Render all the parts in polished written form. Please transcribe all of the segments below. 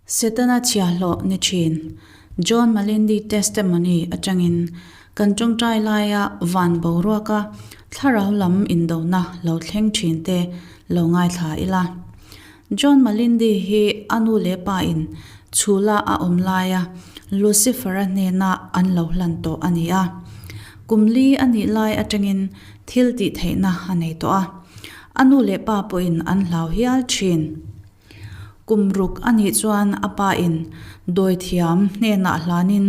Setana chhiahhlawh ni thin. John Malindi testimony atangin kan tawngtai laia van boruaka thlarau lam indona lo thleng thin te lo ngaithla ila. John Malindi hi a nu leh pa in chhula a awm laia Lucifer-a hnena an lo hlan tawh a ni a. Kum li a nih lai atangin thil tih theihna a nei tawh a. A nu leh pa pawhin an hlau hial thin. Kum ruk a nih chuan a pa in dawithiam hnenah hlanin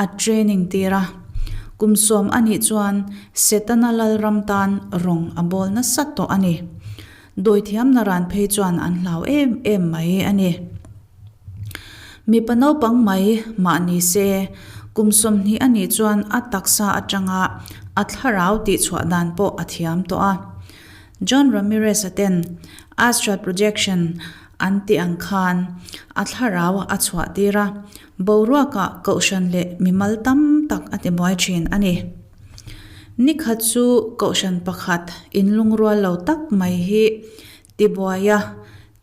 a training tir a. Kum sawm a nih chuan Setana Lalram tan rawng a bawl nasa tawh a ni. Dawithiam naran phei chuan an hlau em em mai a ni. Mipa naupang mai mah ni se, kum 20 a nih chuan a taksa atanga a thlarau tihchhuah dan pawh a thiam tawh a. John Ramirez-a ten astral projection an tih ang khan a thlarau a chhuah tir a, boruakah kohhran leh mimal tam tak a tibuai thin a ni. Ni khat chu kohhran pakhat inlungrual lo tak mai hi tibuaia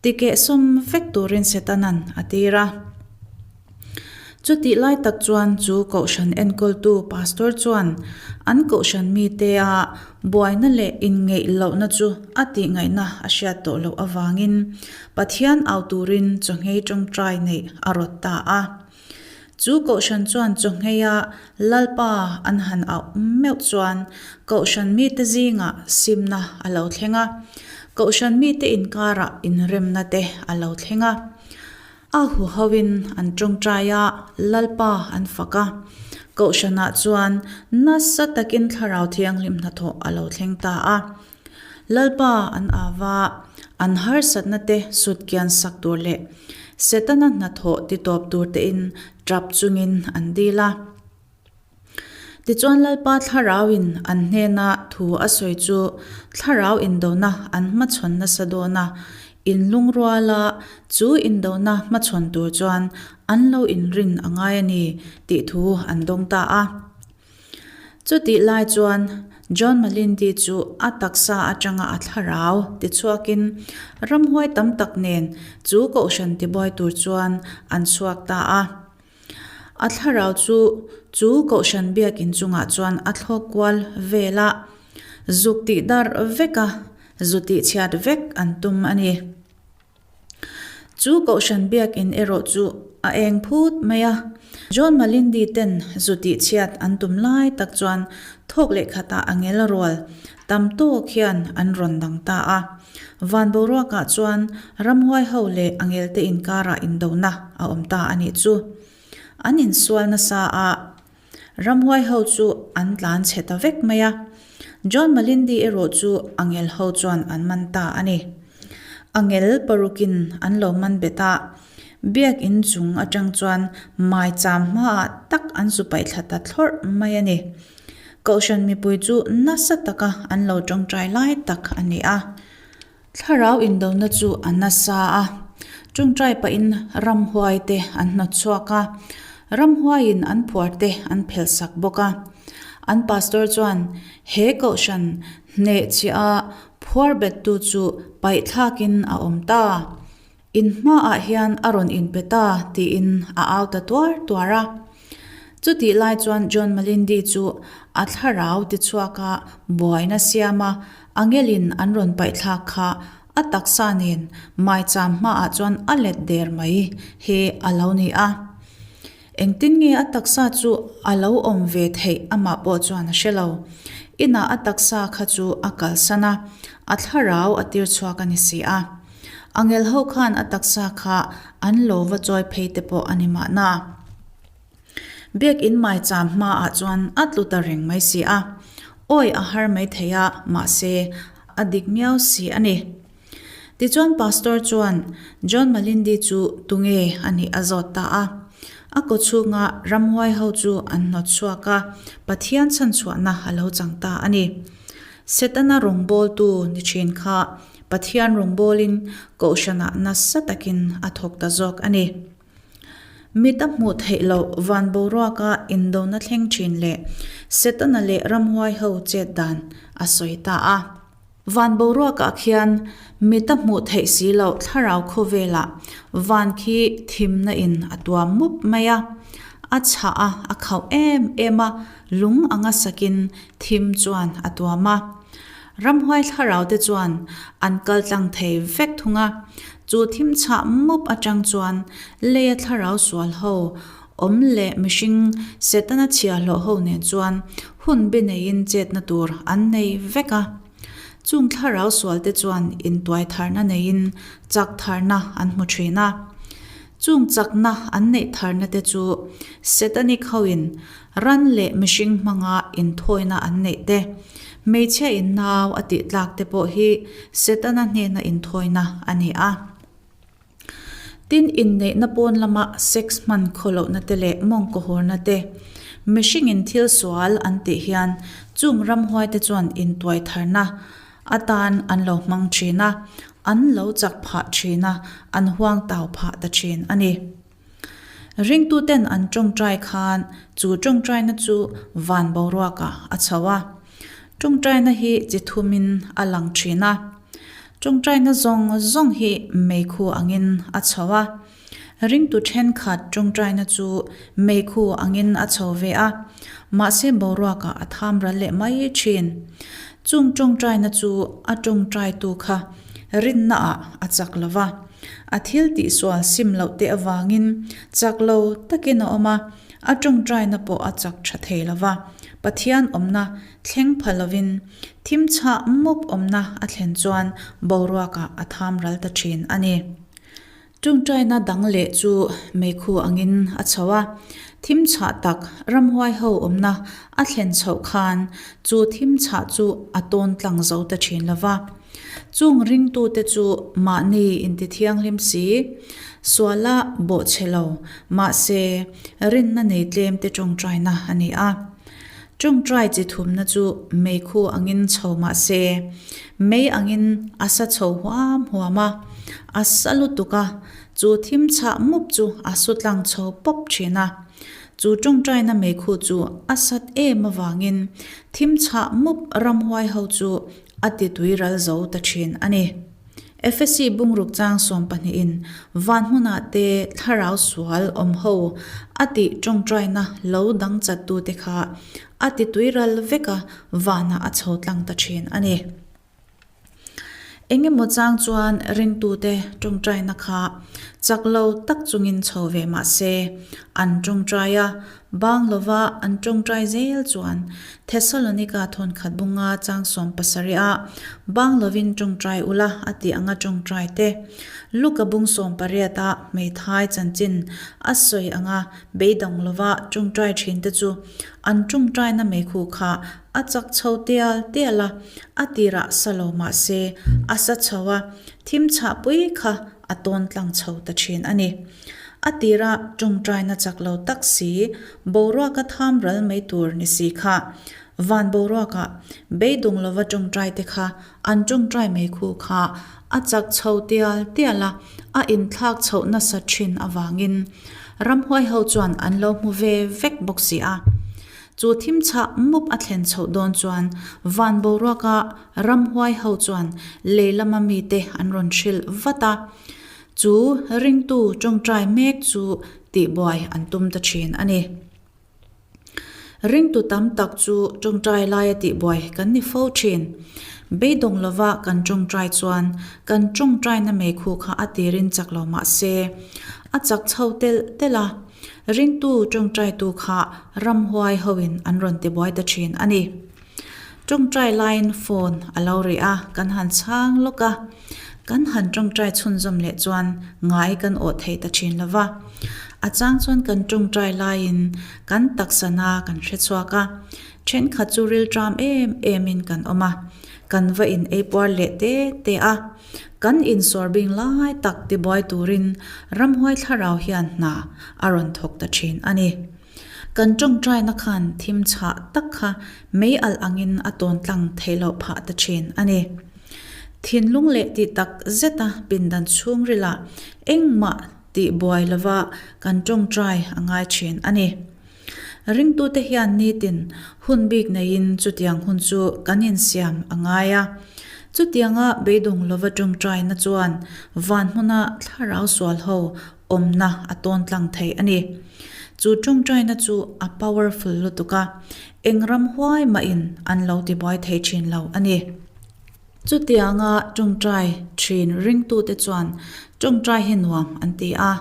Tikehsawm vek turin Setana'n a tir a. Chutih lai tak chuan chu kohhran enkawltu pastor chuan an kohhran mite a buaina leh inngeih lohna chu a tihngaihna a hriat tawh loh avangin Pathian au turin chawhngei tawngtai neih a rawt ta a. Chu kohhran chuan chawhngei-a Lalpa an han auh meuh chuan kohhran mite zingah simna a lo thleng a, kohhran mite inkarah inremna te a lo thleng a. A huhoin an tawngtai a, Lalpa an fak a. Kohhranah chuan nasa takin Thlarau Thianghlim hnathawh a lo thleng ta a. Lalpa an ava, an harsatna te sutkian sak tur leh Setana hnathawh titawp tur tein tap chungin an dil a. Tichuan Lalpa thlarauin an hnena thu a sawi chu thlarau indona an hmachhawn nasa dawn a, inlungruala chu indona hmachhawn tur chuan an lo inrin a ngai a ni tih thu an dawng ta a. Chutih lai chuan John Malindi chu a taksa atanga a thlarau tichhuakin ramhuai tam tak nen chu kohhran tibuai tur chuan an chhuak ta a. A thlarau chu chu kohhran biakin chungah chuan a thlawk kual vel a, zuk tih darh vek a, zu tih chhiat vek an tum a ni. Chu Kohhran biakin erawh chu a eng phut mai a. John Malindi ten zu tihchhiat an tum lai tak chuan thawk leh khatah a ngel rual tam tawk hian an rawn dang ta a. Van boruakah chuan ramhuai ho leh a ngelte inkarah indona a awm ta a nih chu. An insual nasa a, ramhuai ho chu an tlan chhe ta vek mai a. John Malindi erawh chu a ngel ho chuan an man ta a ni. A ngel parukin an lo man bet a, biak in chung atang chuan maicham hmaah tak an zu paih thla ta thlawrh mai a ni. Kohhran mipui chu nasa taka an lo tawngtai lai tak a ni a. Thlarau indona chu a nasa a, tawngtai pahin ramhuai te an hnawt chhuak a, ramhuaiin an phuar te an phelh sak bawk a. An pastor chuan he kohhran hnehchhiah a phuar bettu chu paih thlakin a awm ta. In hmaah hian a rawn inpe ta tiin a au ta tuar tuar a. Chutih lai chuan John Malindi chu a thlarau tichhuak a buaina siam a, angelin an rawn paih thlak kha a taksa nen maicham hmaah chuan a let der mai hi a lo ni a. Engtin nge a taksa chu a lo awm ve theih amah pawh chuan a hre lo. Inah a taksa kha chu a kalsan a, a thlarau a tir chhuak a ni si a. Angel ho khan a taksa kha an lo va chawi phei te pawh a ni mahna. Biakin maicham hmaah chuan a tlu ta reng mai si a. Awi a har mai thei a, mahse a dik miau si a ni. Tichuan Pastor chuan John Malindi chu tunge a nih a zawt ta a. A kaw chhunga ramhuai ho chu an hnawt chhuak a, Pathian chhanchhuahna a lo chang ta a ni. Setana rawngbawltu ni thin kha Pathian rawngbawlin kohhranah nasa takin a thawk ta zawk a ni. Mit a hmuh theih loh van boruaka indona thleng thin leh Setana leh ramhuai ho chet dan a sawi ta a. Van boruakah khian mita hmuh theih si loh thlarau khawvelah van khi thimna in a tuam mup mai a. A chhah a, a khauh em em a, lung anga sakin thim chuan a tuam a. Ramhuai thlarau te chuan an kal tlang thei vek thung a. Chu thim chhah mup atang chuan leia thlarau sual ho awm leh mihring Setana chhiahhlawh ho nen chuan hun bi neiin chetna tur an nei vek a. Chung thlarau sual te chuan intuai tharna neiin chak tharna an hmu thin a. Chung chakna an neih tharna te chu Setanic hoin ran leh mihring hmanga inthawina an neih te, hmeichhia in nau a tih tlak te pawh hi Setana hnena inthawina a ni a. Tin, inneihna pawn lama sex hman khawlohna te leh mawngkawhawrna te, mihringin thil sual an tih hian chung ramhuaite chuan intuai tharna atan an lo hmang thin a, an lo chak phah thin a, an huang tau phah ta thin a ni. Ringtuten an tawngtai khan chu tawngtaina chu van boruakah a chho a. Tawngtaina hi chi thumin a lang thin a. Tawngtaina zawng zawng hi meikhu angin a chho a. Ringtu thenkhat tawngtaina chu meikhu angin a chho ve a, mahse boruakah a tham ral leh mai thin. Chung tawngtaina chu a tawngtaitu kha rinnaah a chak lo va. A thil tihsual sim loh te avangin chak lo takin a awm a, a tawngtaina pawh a chak tha thei lo va. Pathian awmna thleng pha lovin thim chhah mup awmna a thlen chuan boruakah a tham ral ta thin a ni. Tawngtaina dang leh chu meikhu angin a chho a, thim chhah tak ramhuai ho awmna a thlen chhoh khan chu thim chhah chu a tawn tlang zo ta thin lo va. Chung ringtute chu mahni intithianghlim si, suala bawhchhe lo, mahse rinna nei tlemte tawngtaina a ni a. Tawngtai chi thumna chu meikhu angin chho mahse, mei angin a sa chho huam huam a, a sa lutuk a, chu thim chhah mup chu a su tlang chho pawp thin a. Chu tawngtaina meikhu chu a sat em avangin thim chhah mup ramhuai ho chu a ti tui ral zo ta thin a ni. Efesi bungruk chang sawmpahnihin van hmunah te thlarau sual awm ho a tih tawngtaina lo dang chat tute kha a ti tui ral vek a, vanah a chho tlang ta thin a ni. Engemaw chang chuan ringtute tawngtaina kha chak lo tak chungin chho ve mah se, an tawngtai a, Bang lova an tawngtai zel chuan Thessalonika thawnkhat bunga chang 70 ah bang lovin tawngtai ula a tih anga tawngtai te, Luka bung 18 ah hmeithai chanchin a sawi anga beidawng lova tawngtai thin te chu an tawngtaina meikhu kha a chak chho tial tial a, a tirah sa lo mahse a sa chho a, thim chhahpui kha a tawn tlang chho ta thin a ni. A tira tawngtaina chak lo tak si, boruaka tham ral mai tur ni si kha. Van boruaka beidung lova tawngtai te kha an tawngtai mai khu kha a chak chho tial tial a, a inthlak chhoh nasa thin avangin ramhuai ho chuan an lo hmu ve vek bawk si a. Chu thim chhah mup a thlen chhoh dawn chuan van boruaka ramhuai ho chuan lei lama mite an rawn hrilh vat a. Chu ringtu tawngtai mek chu tihbuai an tum ta thin a ni. Ringtu tam tak chu tawngtai laia tihbuai kan ni fo thin. Beidawng lova kan tawngtai chuan kan tawngtaina meikhu kha a tirin chak lo mah se, a chak chho telh telh a. Ringtu tawngtaitu kha ramhuai hoin an rawn tibuai ta thin a ni. Tawngtai laiin phone a lo ri a, kan han chhang lawk a. Kan han tawngtai chhunzawm leh chuan ngai kan awh thei ta thin lo va. A chang chuan kan tawngtai laiin kan taksana kan hre chhuak a, thenkhat chu rilṭam em emin kan awm a, kan va in ei puar leh te te a. Kan insawr bing lai tak tibuai turin ramhuai thlarau hian hna a rawn thawk ta thin a ni. Kan tawngtaina khan thim chhah tak kha mei alh angin a tawn tlang theih loh phah ta thin a ni. Thinlung leh tih tak zeta pindan chhungrilah engmah tih buai lova kan tawngtai a ngai thin a ni. Ringtute hian nitin hun bik neiin chutiang hun chu kan insiam a ngai a. Chutianga beidawng lova ṭawngṭaina chuan van hmuna thlarau sual ho awmna a tawn tlang thei a ni. Chu ṭawngṭaina chu a powerful lutuk a, eng ram huai mahin an lo tibuai thei ṭhin lo a ni. Chutianga ṭawngṭai ṭhin ringtute chuan ṭawngṭai hi nuam an ti a,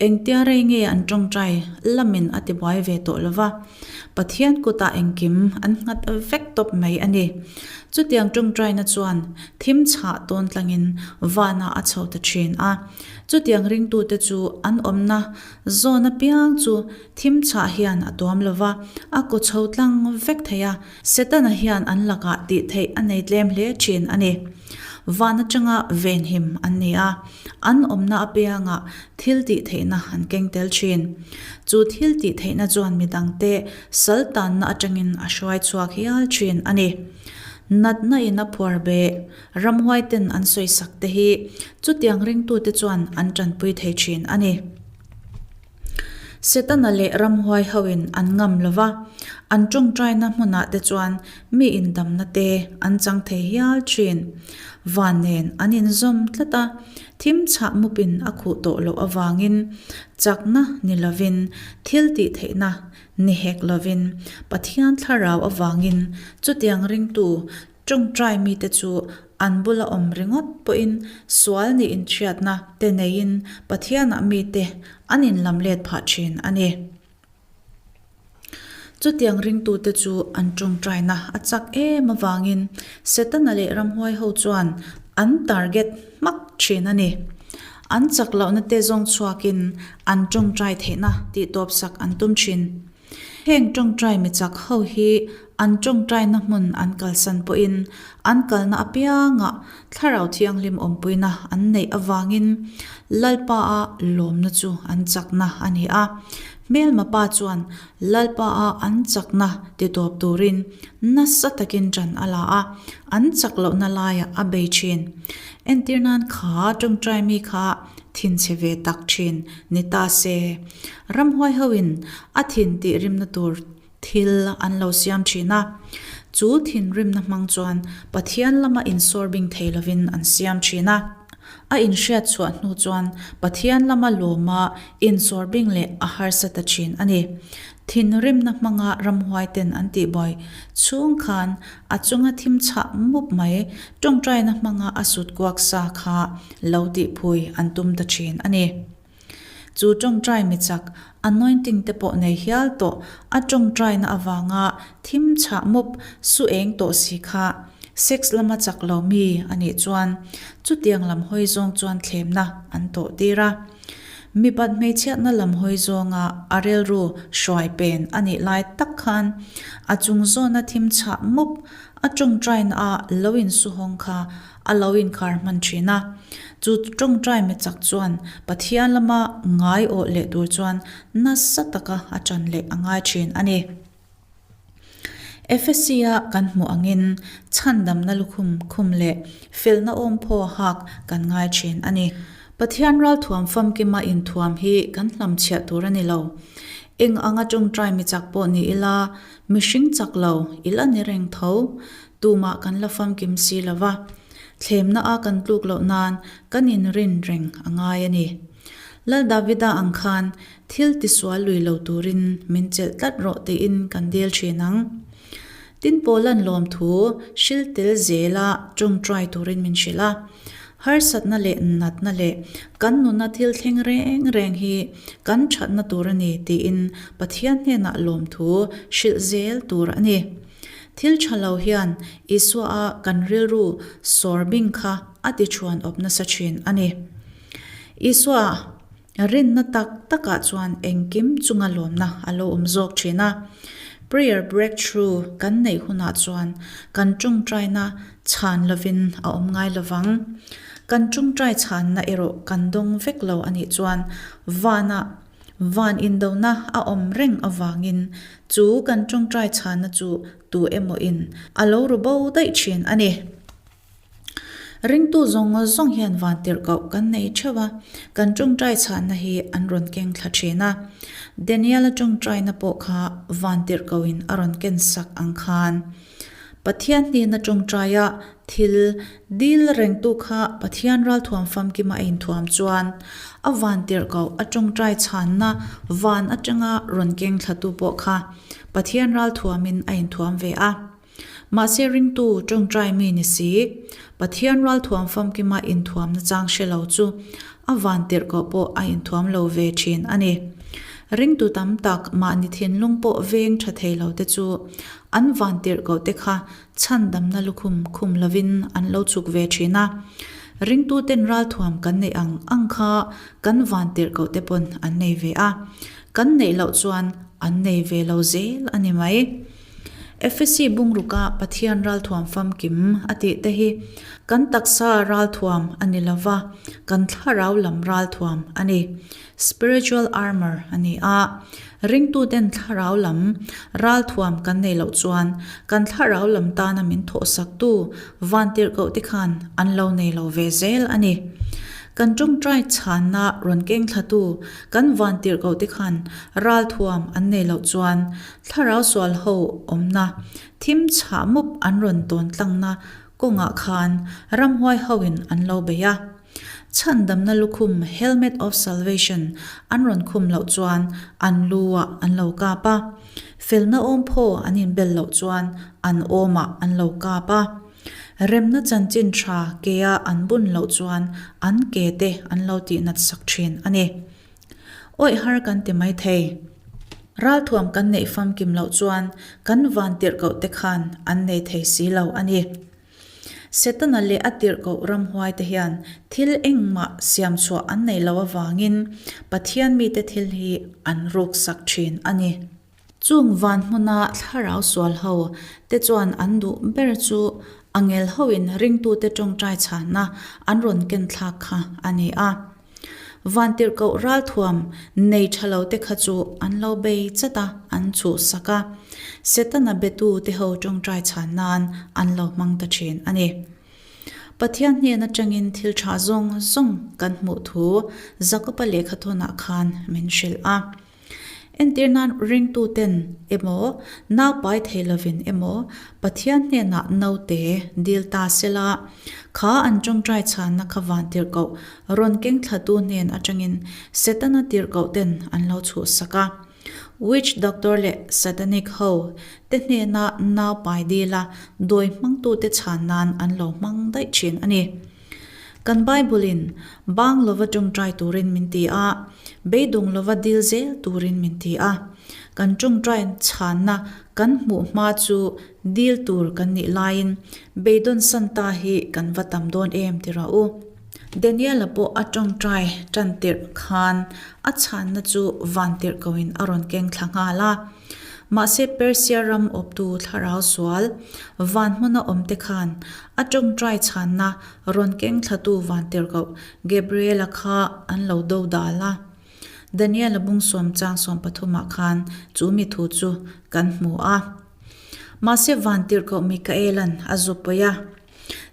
engtia rei nge an ṭawngṭai lamin a tibuai ve tawh lo va, Pathian kutah engkim an nghat vek tawp mai a ni. Chutiang ṭawngṭaina chuan thim chhah tawn tlangin vanah a chho ta ṭhin a. Chutiang ringtute chu an awmna zawn apiang chu thim chhah hian a tuam lo va, a kaw chho tlang vek thei a. Setana hian an lakah tih theih a nei tlem hle ṭhin a ni. Van aṭanga venhim an ni a, an awmna apiangah thil tih theihna an keng tel ṭhin. Chu thil tih theihna chuan midangte sal tanna aṭangin a hruai chhuak hial ṭhin a ni. Natna in a phuar beh, ramhuai ten an sawisak te hi chutiang ringtute chuan an ṭanpui thei ṭhin a ni. Setana leh ramhuai hoin an ngam lo va, an tawngtaina hmunah te chuan mi indamna te an chang thei hial thin. Van nen an inzawm tlat a, thim chhah mupin a khuh tawh loh avangin chakna ni lovin thil tih theihna ni hek lovin Pathian thlarau avangin chutiang ringtu Ṭawngṭai mite chu an bula awm ringawt pawhin sual nih inhriatna te neiin Pathianah mite an inlam let phah ṭhin a ni. Chutiang ringtute chu an ṭawngṭaina a chak em avangin Setana leh ramhuai ho chuan an target hmak ṭhin a ni. An chak lohna te zawng chhuakin an ṭawngṭai theihna tihtawpsak an tum ṭhin. Heng ṭawngṭai mi chak ho hi an ṭawngṭaina hmun an kalsan pawhin an kalna apiangah Thlarau Thianghlim awmpuina an neih avangin Lalpa-a lawmna chu an chakna a ni a. Hmelma pa chuan Lalpa-a an chakna titawp turin nasa takin ṭan a la a, an chak lohna laiah a bei ṭhin. Entir nan kha ṭawngṭai mi kha thinchhe ve tak thin ni ta se. Ramhuai hoin a thin tih rimna tur thil an lo siam thin a, chu thinrimna hmang chuan Pathian lama insawr bing thei lovin an siam thin a. A inhriat chhuah hnu chuan Pathian lama lawma insawr bing leh a harsa ta thin a ni. Thinrimna hmanga ramhuai ten an tihbuai chhung khan a chunga thim chhah mup mai tawngtaina hmanga a sut kuak sa kha lo tihphui an tum ta thin a ni. Chu tawngtai mi chak, anointing te pawh nei hial tawh, a tawngtaina avanga thim chhah mup su eng tawh si kha sex lama chak lo mi a nih chuan chutiang lam hawi zawng chuan thlemna an tawh tir a. Mipat hmeichhiatna lam hawi zawnga a rilru hruai pen a nih lai tak khan a chung zawna thim chhah mup a tawngtaina a lo insuhawng kha a lo inkhar hman thin a. Chu tawngtai mi chak chuan Pathian lama ngai awh leh tur chuan nasa taka a tan leh a ngai thin a ni. Efesi-a kan hmuh angin chhandamna lukhum khum leh felna awmphaw hak kan ngai thin a ni. Pathian ralthuam famkima inthuam hi kan hlamchhiah tur a ni lo. Eng anga tawngtai mi chak pawh ni ila, mihring chak lo ila ni reng tho. Tumah kan la famkim si lo va, thlemna a kan tluk loh nan kan inrin reng a ngai a ni. Lal Davida ang khan thil tisual lui lo turin min chelh tlat rawh tiin kan dil thin ang. Tin Paula'n lawmthu hril tel zela tawngtai turin min hrilh a. Harsatna leh natna leh kan nuna thil thleng reng reng hi kan thatna tur a ni tiin Pathian hnenah lawmthu hrilh zel tur a ni. Thil tha lo hian Isua-a kan rilru sawr bing kha a ti chhuan awp nasa thin a ni. Isua rinna tak takah chuan engkim chunga lawmna a lo awm zawk thin a. Prayer breakthrough kan neih hunah chuan kan tawngtaina chhan lovin a awm ngai lovang. Kan tawngtai chhanna erawh kan dawng vek lo a nih chuan vanah Van indona a awm reng avangin chu kan tawngtai chhana chu tu emaw in a lo ru bo daih thin a ni. Ringtu zawng zawng hian van tirhkoh kan nei theuh a, kan tawngtai chhana hi an rawn keng thla thin a. Daniel-a tawngtaina pawh kha van tirhkoh in a rawn ken sak ang khan. Pathian hnena tawngtaia thil dil rengtu kha Pathian ralthuam famkima a inthuam chuan a vantirhkoh a tawngtai chhanna van atanga rawn keng thlatu pawh kha Pathian ralthuamin a inthuam ve a. Mahse ringtu tawngtai mi ni si, Pathian ralthuam famkima inthuamna chang hre lo chu a vantirhkoh pawh a inthuam lo ve thin a ni. Ringtu tam tak mahni thinlung pawh veng tha thei lo te chu an vantirhkoh te kha chhandamna lukhum khum lovin an lo chhuk ve thin a. Ringtuten ralthuam kan neih ang ang kha kan vantirhkoh te pawn an nei ve a, kan neih loh chuan an nei ve lo zel a ni mai. Efesi bungruka Pathian ralthuam famkim a tih te hi kan taksa ralthuam a ni lova, kan thlarau lam ralthuam a ni. Spiritual armour a ni a. Ringtuten thlarau lam ralthuam kan nei loh chuan kan thlarau lam tana min thawhsaktu vantirhkoh te khan an lo nei lo ve zel a ni. Kan tawngtai chhanna rawn keng thlatu kan vantirhkoh te khan ralthuam an nei loh chuan Thlarau sual ho awmna thim chhah mup an rawn tawn tlangna kawngah khan ramhuai hoin an lo bei a. Chhandamna lukhum Helmet of Salvation an rawn khum loh chuan an lu ah an lo kap a. Felna awmphaw an inbel loh chuan an awmah an lo kap a. Remna chanchin tha kea an bun loh chuan an ke te an lo tihnat sak thin a ni. Awih har kan ti mai thei. Ralthuam kan neih famkim loh chuan kan van tirhkoh te khan an nei thei si lo a ni. Setana leh a tirhkoh ramhuai te hian thil engmah siam chhuah an nei lo avangin Pathian mite thil hi an ruksak thin a ni. Chung van hmuna thlarau sual ho te chuan an duh ber chu angel hoin ringtute tawngtai chhanna an rawn ken thlak kha a ni a. Vantirhkoh ralthuam nei tha lo te kha chu an lo bei chat a, an chhuhsak a. Setana betu te ho tawngtai chhan nan an lo hmang ta thin a ni. Pathian hnen atangin thil tha zawng zawng kan hmuh thu Jakoba lehkhathawnah khan min hrilh a. Entir nan ringtuten emaw, naupai thei lovin emaw Pathian hnenah naute dil ta sela, kha an tawngtai chhanna kha van tirhkoh rawn keng thlatu hnen atangin Setana tirhkoh ten an lo chhuhsak a. Witch doctor leh satanic ho te hnena naupai dila dawi hmangtute chhan nan an lo hmang daih thin a ni. Kan Bible-in bang lova tawngtai turin min ti a, beidawng lova dil zel turin min ti a. Kan tawngtai chhanna kan hmuh hma chu dil tur kan nih laiin beidawn san ta hi kan va tam dawn em ti rawh u. Daniel-a pawh a tawngtai tan tirh khan a chhanna chu van tirh koin a rawn keng thla nghal a. Mahse Persia ram awptu thlarau sual van hmuna awmte khan a tawngtai chhanna rawn keng thlatu vantirhkoh Gabriel-a kha an lo do dal a. Daniel-a bungsawm chang sawmpathumah khan chu mi thu chu kan hmu a. Mahse vantirhkoh Mikael-a'n a zu pawi a.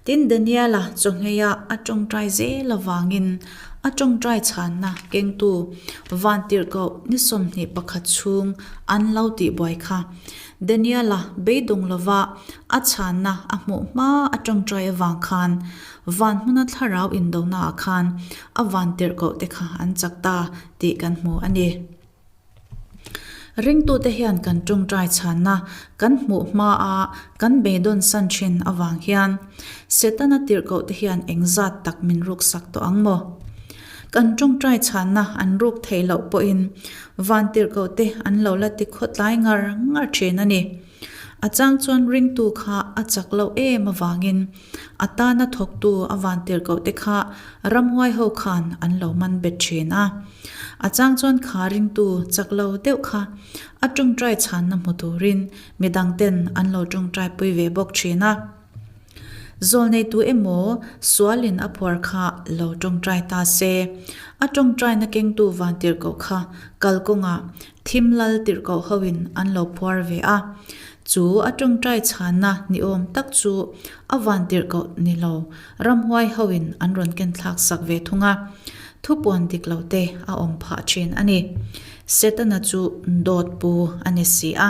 Tin, Daniela chawhngheia a tawngtai zel avangin a tawngtai chhanna kengtu vantirhkoh ni 21 chhung an lo tihbuai kha. Daniela beidawng lova a chhanna a hmuh hma a tawngtai avang khan van hmuna thlarau indonaah khan a vantirhkoh te kha an chak ta tih kan hmu a ni. Ringtute hian kan tawngtai chhanna kan hmuh hmaa kan beidawn san thin avang hian Setana tirhkoh te hian engzat tak min ruksak tawh ang maw? Kan tawngtai chhanna an ruk theih loh pawhin van tirhkoh te an lo la ti khawtlai ngar ngar thin a ni. A chang chuan ringtu kha a chak loh em avangin a tana thawktu a van tirhkoh te kha ramhuai ho khan an lo man bet thin a. A chang chuan kha ringtu chak lo deuh kha a tawngtai chhanna hmu turin midang ten an lo tawngtai pui ve bawk thin a. Zawlneitu emaw sualin a phuar kha lo tawngtai ta se, a tawngtaina kengtu van tirhkoh kha kalkawngah thim lal tirhkoh hoin an lo phuar ve a. Chu a tawngtai chhanna ni awm tak chu a van tirhkoh ni lo ramhuai hoin an rawn ken thlak sak ve thung a. Thupuan dik lo te a awm phah thin a ni. Setana chu dawt pu a ni si a.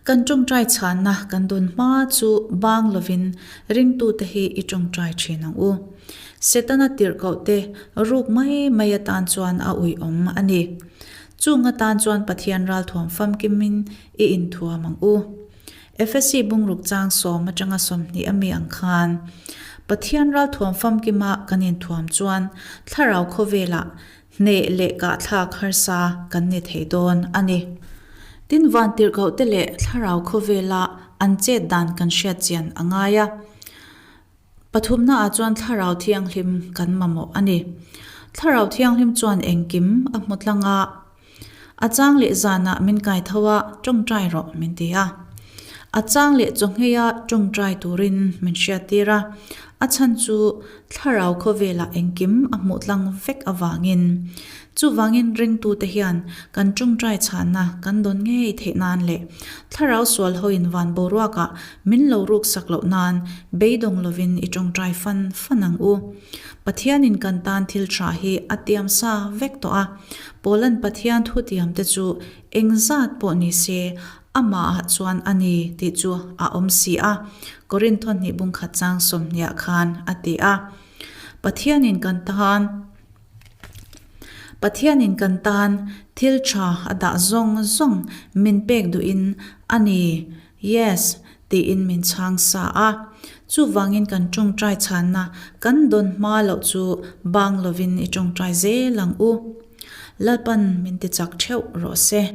Kan tawngtai chhanna kan dawn hma chu bang lovin ringtute hi i tawngtai thin ang u. Setana tirhkohte ruk mai mai atan chuan a uiawm a ni. Chung atan chuan Pathian ralthuam famkimin i inthuam ang u. Efesi bungruk chang sawm atanga 20 a mi ang khan Pathian ralthuam famkima kan inthuam chuan thlarau khawvelah hneh leh kahthlak harsa kan ni thei dawn a ni. Tin vantirhkohte leh thlarau khawvela an chet dan kan hriat chian a ngai a. Pathumnaah chuan Thlarau Thianghlim kan mamawh a ni. Thlarau Thianghlim chuan engkim a hmu tlang a, a chang leh zanah min kai tho a, tawngtai rawh min ti a. A chang leh chawngheia tawngtai turin min hriattir a, a chhan chu Thlarau khawvelah engkim a hmuh tlang vek avangin. Chuvangin ringtute hian kan tawngtai chhanna kan dawn ngei theih nan leh Thlarau sual hoin van boruakah Min lo ruk sak loh nan beidawng lovin i tawngtai fan fan ang u. Pathianin kan tan thil tha hi a tiam sa vek tawh a, Paula'n Pathian thu tiam te chu eng zat pawh ni se amahah chuan a ni tih chu a awm si a, Korinth hnih bungkhat chang sawmhniah khan a ti a. Pathianin kan tan. Pathianin kan tan thil tha a dah zawng zawng min pek duhin a ni. Yes, tiin min chhang sa a. Chuvangin kan tawngtai chhanna kan dawn hma loh chu bang lovin i tawngtai zel ang u. Lalpan min tichak theuh rawh se.